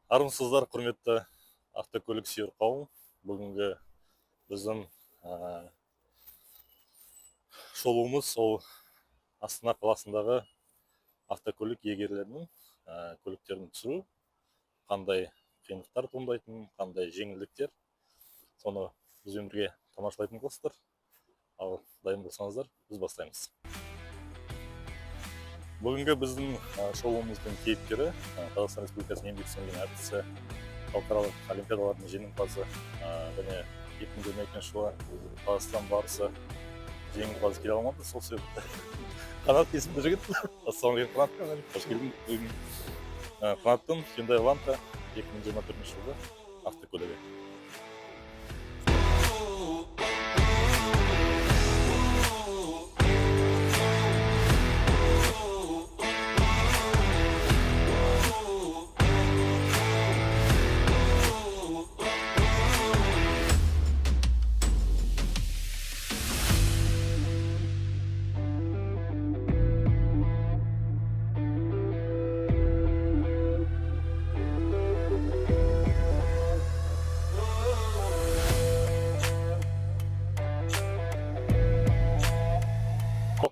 Армысыздар, құрметті автокөлік сүйер қауым! Бүгінгі біздің шолуымыз ол Астана қаласындағы автокөлік иегерлерінің көліктерін түсіру, қандай қиындықтар туындайтынын, қандай жеңілдіктер, соны бізбен бірге тамашалайтын боласыздар. Ал дайын болсаңыздар, біз бастаймыз. Бүгінгі біздің шоуымыздың кейіпкері Қазақстан Республикасының еңбек сіңірген әртісі, халықаралық олимпиадалардың жеңімпазы және 2022 жылы Қазақстан барысы жеңімпазы келе алмады, сол себепті Қанат есімді жігіт. Ассалаумағалейкум, Қанат, қош келдің! Бүгін Қанаттың Hyundai Elantra 2024 жылғы автокөлігі.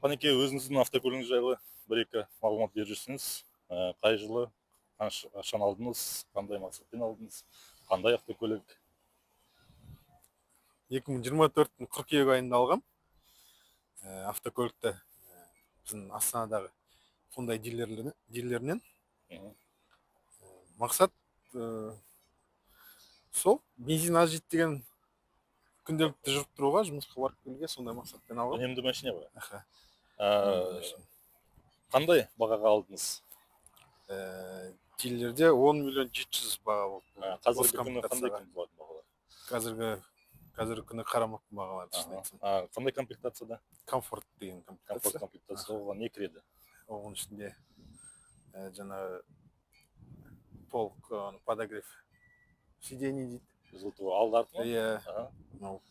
Қанеке, өзіңіздің автокөлігіңіз жайлы бір екі мағлұмат беріп жүрсеңіз. Қай жылы, қашан алдыңыз, қандай мақсатпен алдыңыз, қандай автокөлік? 2024-тің қыркүйек айында алғам автокөлікті біздің Астанадағы Hyundai дилерінен. Мақсат сол бензин аз жейді деген, күнделікті жүріп тұруға, жұмысқа барып келуге, сондай мақсатпен алғам. Үнемді машина ғой. Аха. Қандай бағаға алдыңыз? Дилерде 10 миллион 700 баға болды. Қазіргі Осы күні қандай комплектацияға. Екен бұлардың бағалары? Қазіргі күні қарамаппын бағаларды, шын айтсам. Қандай комплектацияда? Комфорт деген Комфорт комплектация. Комплектация, оған не кіреді? Оның ішінде жаңағы толық подогрев сидений дейді. Жылыту алды, арты ма? Иә. Мынау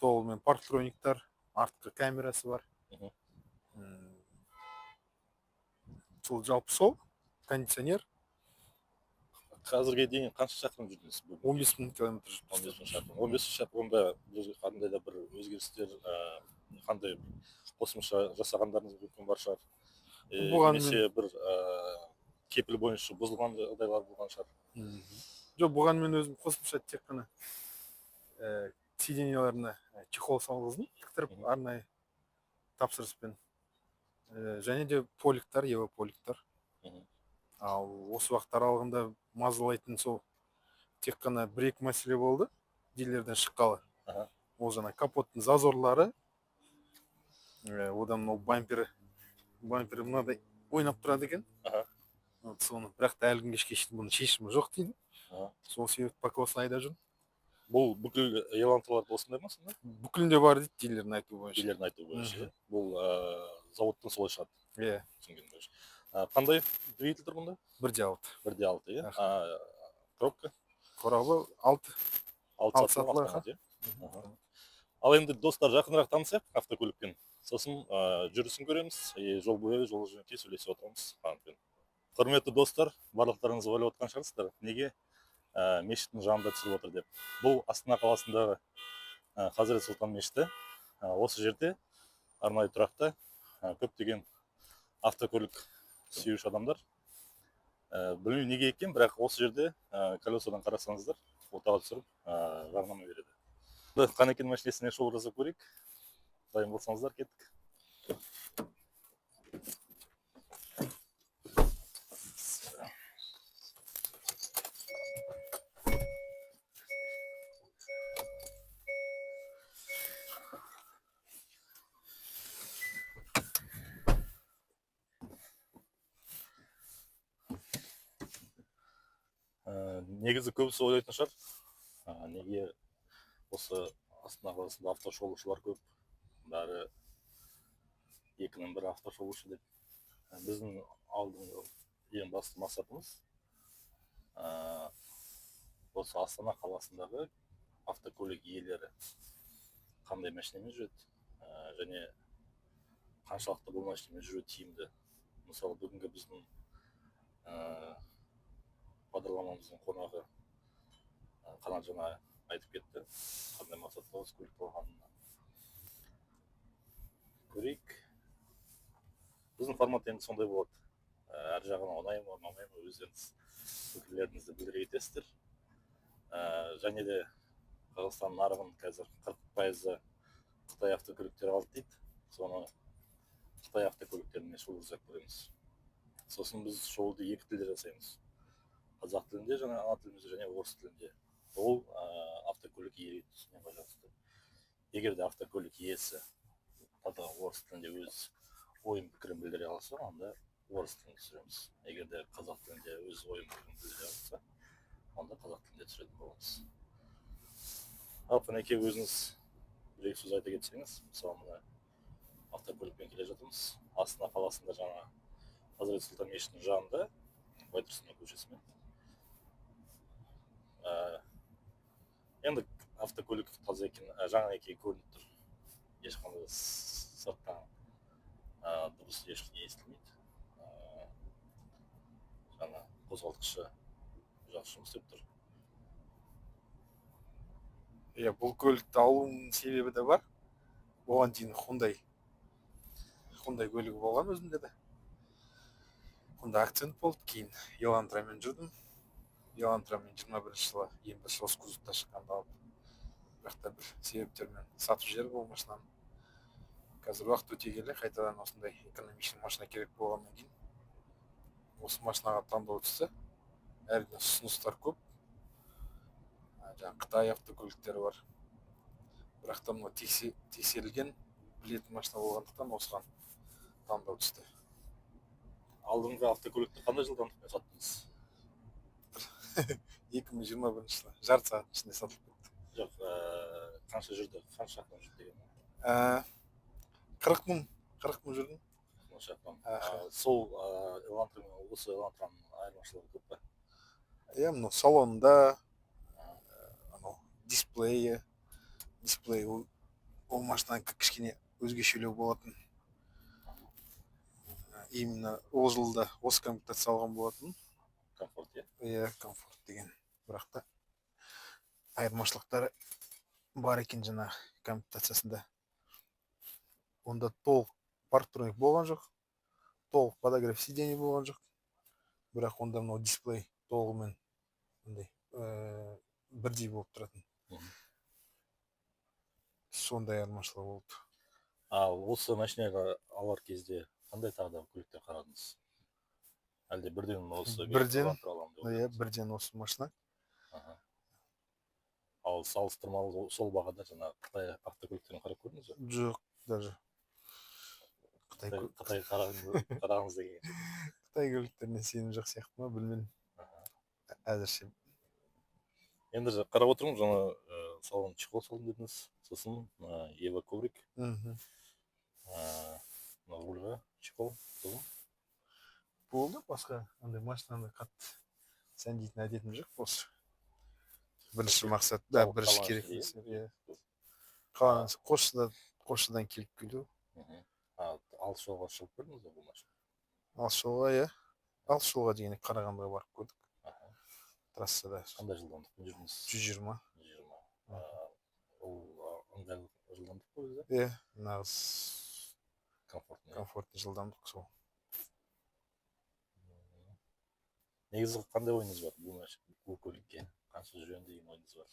толығымен парктрониктар, артқы камерасы бар. Сол, жалпы сол, кондиционер. Қазірге дейін қанша шақырым жүрдіңіз бүгін? 15 мың километр жүріп. 15 мың шақырым. 15 мың шақырымда біз қандай да бір өзгерістер, қандай бір қосымша жасағандарыңыз мүмкін бар шығар. Бұған Немесе бір кепіл бойынша бұзылған жағдайлар болған шығар. Жоқ, бұған мен өзім қосымша тек қана сиденьяларына чехол салғыздым, тіктіріп, арнайы тапсырыспен. Және де поликтар, ева поликтар. Ал осы уақыт аралығында мазалайтын сол тек қана бір екі мәселе болды дилерден шыққалы. Ол жаңа капоттың зазорлары, одан мынау бампері мынадай ойнап тұрады екен. Вот соны, бірақ та әлі күнге шейін бұның шешімі жоқ дейді. Сол себепті пока осылай айдап жүрмін. Бұл бүкіл Елантраларда осындай ма сонда? Бүкілінде бар дейді, дилердің айтуы бойынша. Дилердің айтуы бойынша, иә? Бұл заводтан солай шығады, Иә. түсінгенім бойынша. Қандай двигатель тұр бұнда? 1,6. 1,6, иә? Аха. Коробка? Коробы алты. Алты Алты сатылы сатылы, автомат, иә? Аха. Ал енді, достар, жақынырақ танысайық автокөлікпен, сосын жүрісін көреміз и жол бойы, жол жөнекей сөйлесіп отырамыз Қанатпен. Құрметті достар, барлықтарыңыз ойлап отқан шығарсыздар, неге мешіттің жанында түсіріп отыр деп. Бұл Астана қаласындағы Хазірет Сұлтан мешіті. Осы жерде арнайы тұрақта көптеген автокөлік сүйуші адамдар, білмеймін неге екен, бірақ осы жерде колесодан қарасаңыздар, фотоға түсіріп, жарнама береді. Қанекең машинасіне шолу жасап көрейік. Дайын болсаңыздар, кеттік. Негізі көбісі ойлайтын шығар, неге осы Астана қаласында автошолушылар көп, бәрі екінің бірі автошолушы деп. Біздің алдыңғы ең басты мақсатымыз осы Астана қаласындағы автокөлік иелері қандай машинамен жүреді және қаншалықты бұл машинамен жүру тиімді. Мысалы, бүгінгі біздің Бағдарламамыздың қонағы Қанат жаңа айтып кетті, қандай мақсатта осы көлікті алғанын. Көрейік. Біздің формат енді сондай болады. Әр жағынан ұнай ма, ұнамай ма, өздеріңіз пікірлеріңізді білдіре кетесіздер. Және де Қазақстан нарығын қазір 40%-ы Қытай автокөліктері алды дейді. Соны Қытай автокөліктеріне шолу жасап көреміз. Сосын біз шоуды екі тілде жасаймыз: қазақ тілінде және ана тілімізде, және орыс тілінде. Ол автокөлік иесіне байланысты. Егер де автокөлік иесі таза орыс тілінде өз ойын, пікірін білдіре алса, онда орыс тілінде түсіреміз. Егер де қазақ тілінде өз ойын, пікірін білдіре алса, онда қазақ тілінде түсіретін боламыз. Ал қанеке, өзіңіз бір екі сөз айта кетсеңіз. Мысалы, мына автокөлікпен келе жатырмыз Астана қаласында, жаңа Хазірет Сұлтан мешітінің жанында, Байтұрсынов көшесімен. Енді автокөлік таза екен, жаңа екені көрініп тұр. Ешқандай сырттан дыбыс ештеңе естілмейді. Жаңа қозғалтқышы жақсы жұмыс істеп тұр. Иә, бұл көлікті алуымның себебі де бар. Оған дейін Хундай көлігі болған өзімде де. Хундай Акцент болды, кейін Елантрамен жүрдім. Елантрамен 21-жылы ең бірінші осы кузовта шыққанда алып, бірақ та бір себептермен сатып жібердім ол машинаны. Қазір уақыт өте келе қайтадан осындай экономичный машина керек болғаннан кейін осы машинаға таңдау түсті. Әрине, ұсыныстар көп, жаңағы қытай автокөліктері бар, бірақ та мынау тексерілген, білетін машина болғандықтан осыған таңдау түсті. Алдыңғы автокөлікті қандай жылдамдықпен саттыңыз? 2021 жылы жарты сағаттың ішінде сатылып кетті. Жоқ, қанша жүрді, қанша шақырым жүрді деген? 40 мың, 40 мың жүрдім. Мың шақырым. Аха. Сол Элантра мен осы Элантраның айырмашылығы көп па? Иә, мынау салонында, анау дисплейі, дисплей ол машинанікі кішкене өзгешелеу болатын. Именно ол жылда осы комплектация алған болатын. Комфорт, иә? Иә, комфорт деген. Бірақ та айырмашылықтары бар екен жаңағы комплектациясында. Онда толық парктроник болған жоқ, толық подогрев сидений болған жоқ, бірақ онда мынау дисплей толығымен андай бірдей болып тұратын. Сондай айырмашылығы болды. Ал осы машинаға алар кезде қандай тағы да көліктер қарадыңыз, әлде бірден осы Бірден. Элантра аламын деп Иә, ойладыңыз? бірден осы машина. Аха. Ал салыстырмалы сол бағада жаңағы қытай автокөліктерін қарап көрдіңіз бе? Жоқ, даже қытай Қытай қарағыңыз деген жоқ. Қытай көліктеріне сенім жоқ сияқты ма, білмедім әзірше. Енді қарап отырмын, жаңа салон чехол салдым дедіңіз, сосын ева коврик, мына рульға чехол, сосын Болды, басқа андай машинаны қатты сәндейтін әдетім жоқ. Осы бірінші мақсат да, бірінші қаланың керек ішінде, нәрсе, иә, қаланың Қосшыдан келіп келу. А, алыс жолға шығып көрдіңіз бе бұл машина? Алыс жолға, иә, алыс жолға дегенде Қарағандыға барып көрдік. Трассада. Қандай жылдамдықпен жүрдіңіз? 120. 120. Ол ыңғайлы жылдамдық қой өзі. Иә, нағыз комфортный. Комфортный жылдамдық сол. Негізі қандай ойыңыз бар бұл бұл көлікке қанша жүремін деген ойыңыз бар?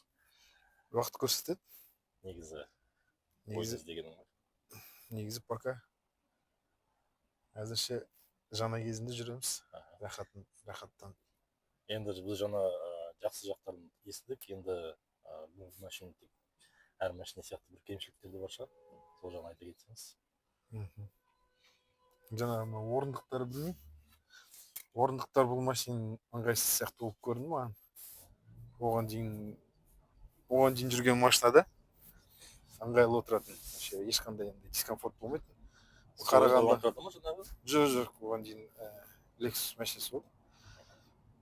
Уақыт көрсетеді. Негізі Негізі ойыңыз дегенім ғой. Негізі пока әзірше жаңа кезінде жүреміз. Рахатын, рахаттан. Енді біз жаңа жақсы жақтарын естідік. Енді бұл машина тек әр машина сияқты бір кемшіліктер де бар шығар, сол жағын айта кетсеңіз. Жаңағы мына орындықтар, білмеймін, орындықтар бұл машинаның ыңғайсыз сияқты болып көрінді маған. Оған дейін жүрген машинада ыңғайлы отыратын, вообще ешқандай андай дискомфорт болмайтын. Қарағанды Тұрады ма жаңағы? Жоқ, оған дейін Lexus машинасы болды,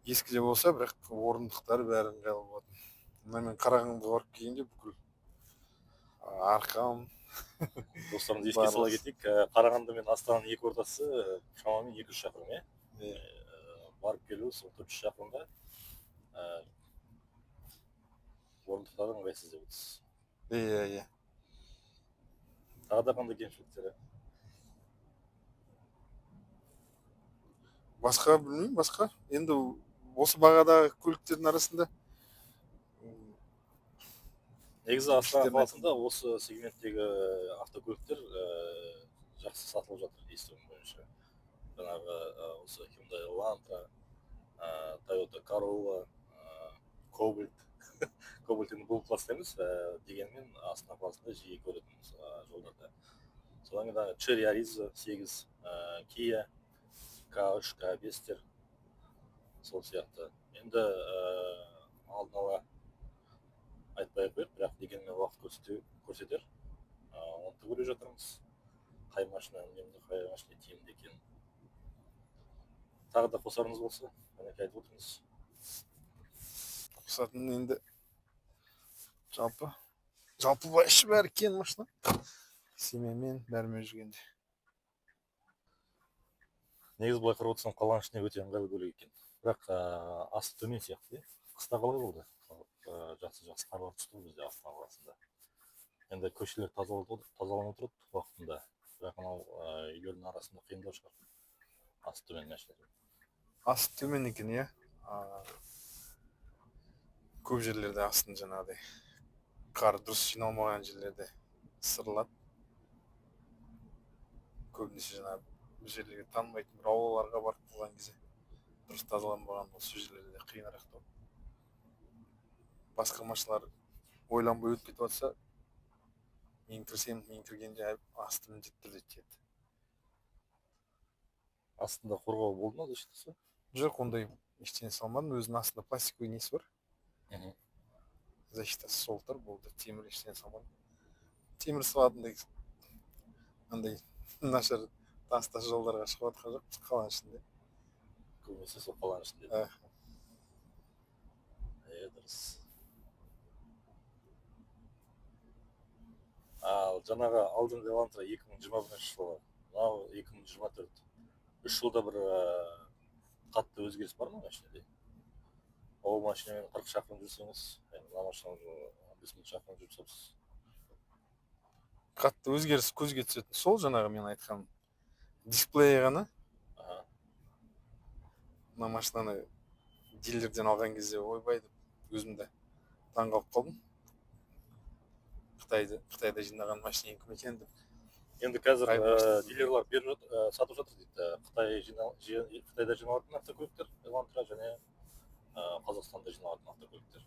ескі де болса, бірақ орындықтары бәрі ыңғайлы болатын. Мына мен Қарағандыға барып келгенде бүкіл арқам Достарымыз, еске сала барлығы. кетейік, Қарағанды мен Астананың екі ортасы шамамен 200 шақырым, иә? Иә. Барып келу сол 400 шақырымда. Орындықтары ыңғайсыз деп отырсыз. Иә. Тағы да қандай кемшіліктері? Басқа білмеймін, басқа. Енді осы бағадағы көліктердің арасында Негізі Астана кемшіліктерін қаласында осы сегменттегі автокөліктер жақсы сатылып жатыр естуім бойынша. Жаңағы осы Hyundai Elantra, Toyota Corolla, Cobalt. Cobalt енді бұл класста емес, дегенмен Астана қаласында жиі көретінбіз жолдарда. Содан кейін Chery Arrizo 8, Kia K3, K5-тер сол сияқты. Енді алдын ала айтпай ақ қояйық, бірақ дегенмен уақыт көрсетер. Оны да көре жатырмыз. Қай машина үнемді, қай машина тиімді екенін. Тағы да қосарыңыз болса, мінекей айтып отырыңыз. Қосатын енді жалпы былай іші бәрі кең машина. Семьямен бәрімен жүргенде. Негізі былай қарап отырсам, қаланың ішінде өте ыңғайлы көлік екен. Бірақ асты төмен сияқты, иә? Қыста қалай болды? Жақсы жақсы қарлар түсті ғой бізде Астана қаласында. Енді көшелер тазаланып отырады уақытында. Бірақ анау үйлердің арасында қиындау шығар. Асты төмен машина. Асты төмен екен, иә. Көп жерлерде астын жаңағыдай қар дұрыс жиналмаған жерлерде сырылады. Көбінесе жаңағы бір жерлерге танымайтын бір аулаларға барып қалған кезде дұрыс тазаланбаған сол жерлерде қиынырақ та. Басқа машиналар ойланбай өтіп кетіп жатса, мен кірсем, мен кіргенде асты міндетті түрде тиеді. Астында қорғау болды ма, защитасы? Жоқ, ондай ештеңе салмадым. Өзінің астында пластиковый несі бар. Защитасы сол тұр, болды. Темір ештеңе салмадым. Темір салатындай андай нашар тас тас жолдарға шығып жатқан жоқпыз қаланың ішінде. Көбінесе сол қаланың ішінде. Дұрыс. Ал жаңағы алдыңғы Elantra 2021 жылы, мынау 2024. 3 жылда бір қатты өзгеріс бар ма машинада? Ол машинамен 40 шақырым жүрсеңіз, енді мына машинамен 15 мың шақырым жүріп тастапсыз. Қатты өзгеріс көзге түсетін сол жаңағы мен айтқан дисплей ғана. Мына машинаны дилерден алған кезде ойбай деп өзім де таңғалып қалдым. Қытайда жинаған машина кім екен деп. Енді қазір, Қай машина? Дилерлар беріп жатыр, сатып жатыр дейді. Қытайда жиналатын автокөліктер, Elantra және Қазақстанда жиналатын автокөліктер.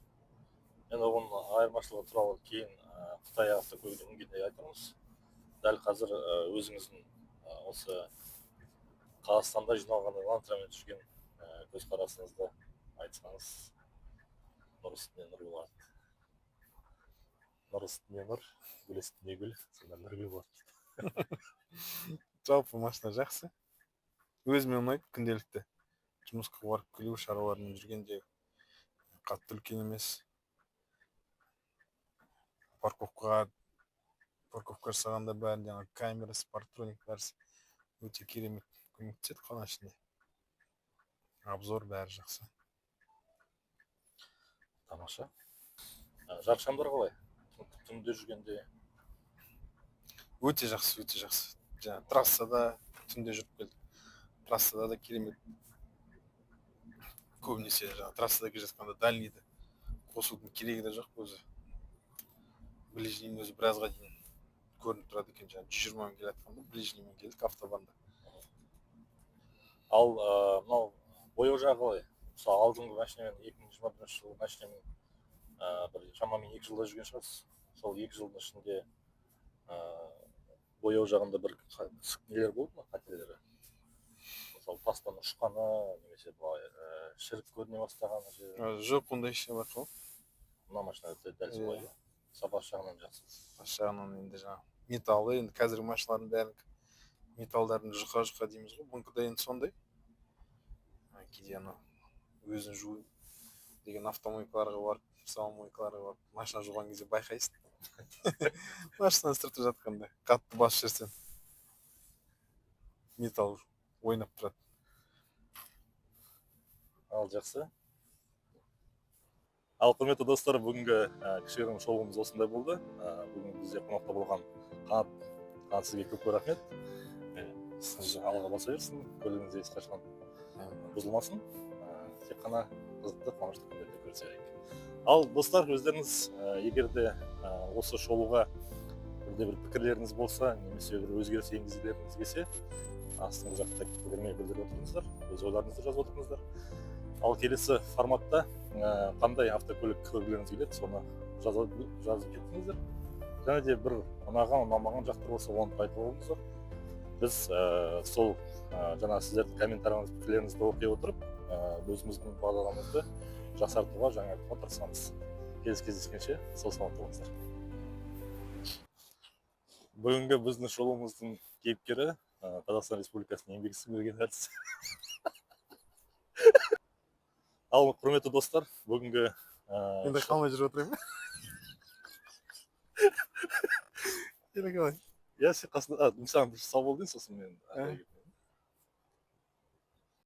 Енді оның айырмашылығы туралы кейін, Қытай автокөлігіне мінгенде айтамыз. Дәл қазір, өзіңіздің, осы Қазақстанда жиналған Elantraмен жүрген, көзқарасыңызды айтсаңыз, нұр үстіне нұр болады. Нұр үстіне нұр, гүл үстіне гүл, сонда нұргүл болады. Жалпы машина жақсы. Өзіме ұнайды күнделікті. Жұмысқа барып келу шаруалармен жүргенде қатты үлкен емес. Парковка жасағанда бәрінде ана камерасы, парктроник бәрі өте керемет көмектеседі қала ішінде. Обзор бәрі жақсы. Тамаша. Жарық шамдар қалай? Түнде жүргенде? Өте жақсы, өте жақсы. Жаңа трассада түнде жүріп келдік. Трассада да керемет. Көбінесе жаңа трассада келе жатқанда дальнийді қосудың керегі де жоқ өзі. Ближнийдің өзі біразға дейін көрініп тұрады екен. Жаңа жүз жиырмамен келе жатқанда ближниймен келдік автобанда. Ал, мынау бояу жағы қалай? Мысалы, алдыңғы машинамен, екі мың жиырма бірінші жылғы машинамен, бір шамамен 2 жылда жүрген шығарсыз. Сол 2 жылдың ішінде, бояу жағында бір нелер болды ма, қателері? Мысалы, тастан ұшқаны, немесе былай, шірік көріне бастағаны жері? Жоқ, ондай ештеңе байқамадым. Мына машина дәл солай, Иә. иә? Сапасы жағынан жақсы. Сапасы жағынан енді жаңағы металлы, енді қазіргі машиналардың бәрін металдарын жұқа-жұқа дейміз ғой, бұнікі де енді сондай. Кейде анау өзін жуу деген автомойкаларға барып, самомойкаларға барып, машина жуған кезде байқайсың. Машинаны сүртіп жатқанда қатты басып жіберсең металл ойнап тұрады. Ал жақсы. Ал, құрметті достар, бүгінгі кішігірім шолуымыз осындай болды. Бүгін бізде қонақта болған Қанат. Қанат, сізге көп көп рахмет. Ісіңіз алға баса берсін, көлігіңіз ешқашан бұзылмасын. Тек қана қызықты, қуанышты күндерде көрісе берейік. Ал, достар, өздеріңіз егер де осы шолуға бірде бір пікірлеріңіз болса немесе бір өзгеріс енгізгілеріңіз келсе, астыңғы жақта пікірме білдіріп отырыңыздар, өз ойларыңызды жазып отырыңыздар. Ал келесі форматта қандай автокөлік көргілеріңіз келеді, соны жазып кетіңіздер. Және де бір ұнаған, ұнамаған жақтар болса, оны да айтып алыңыздар. Біз сол жаңа сіздердің комментарийіңіз, пікірлеріңізді оқи отырып, өзіміздің бағдарламамызды жақсартуға, жаңартуға тырысамыз. Келесі кездескенше сау саламат болыңыздар. Бүгінгі біздің шолуымыздың кейіпкері Қазақстан Республикасының еңбек сіңірген әртісі. Ал, құрметті достар, бүгінгі Енді қалмай жүріп отырайын ба или қалай? Иә, сен қасында, а, мен саған бір сау бол дейін, сосын мен. Ә.